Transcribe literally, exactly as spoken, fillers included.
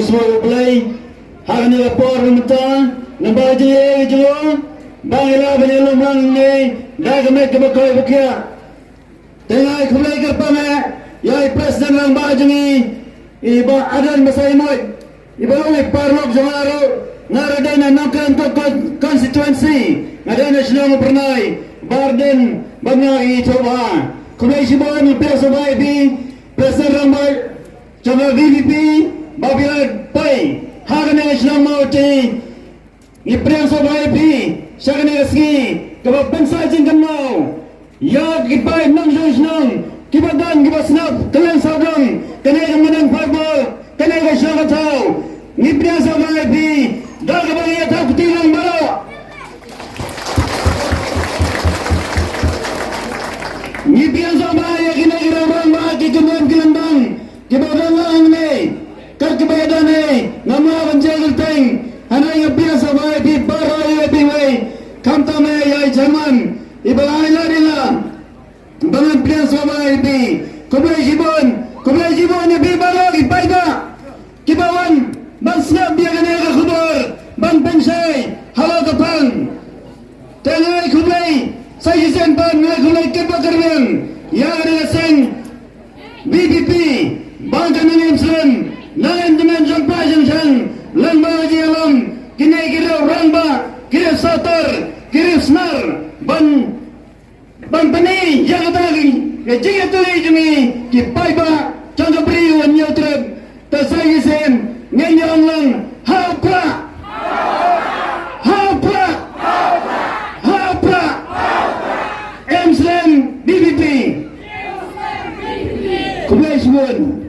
Sngewbha U Blei ha kane ka por mynta, namar jingïeit jong u ba ngi lah ban ïalum lang ne da ka met kaba koit ba khiah. Te nga ai khublei kyrpang eh ïa i President Rangbah jong ngi, i Bah Ardent Basaiawmoit, i ba long i paralok jong nga ruh. Nga ruh dei na Nongkrem Con-, Constituency, nga dei na shnong Byrnai. Bah Ardent, bad nga i Thoba. Khublei shibun, ngi pdiang sngewbha ïa phi President Rangbah jong ka V P P, ba phi la poi ha kane ka shnong Mawhati. Ngi pdiang sngewbha ïa phi sha kane ka sngi kaba pynsah jingkynmaw ïa ki paid nongshong shnong kiba don kiba sngap kylleng sawdong kane ka Myndang Phaibor, kane ka shnong ka thaw. Ngi pdiang sngewbha ïa phi da kaba ngi ïa thaw kti lang baroh. Ngi pdiang sngewbha ïa kine ki rangbah, ki kynhun ki lymbang kiba don lang hangne. Kat kiba ïadon eh, ngam lah ban jia kyrteng, hynrei nga pdiang sngewbha ïa phi baroh, ïa phi wei, khamtam eh ïa i chairman, i ba la ai lad ïa nga ba ngan pdiang sngewbha ïa phi. Khublei shibun, khublei shibun ïa phi baroh ki paidbah kiba wan ban sngap ïa kane ka khubor ban pynshai halor ka phang. Te nga ai khublei sa shisien pat, nga ai khublei kyrpang kyrpang ïa ka seng V P P, ba ka nongïalam, nongïalam jong ka jingïalam, lem bad ki ïalam, kine ki riew rangbah, ki riew sawtar, ki riew snar, ban, ban pyni ïa kata ka jingïatylli jong ngi ki paidbah jong ka Bri u Hynñiewtrep. Te sa shisien ngin ïa ong lang, ha u Prah, ha u Prah, ha u Prah. Em slem V P P. Khublei shibun.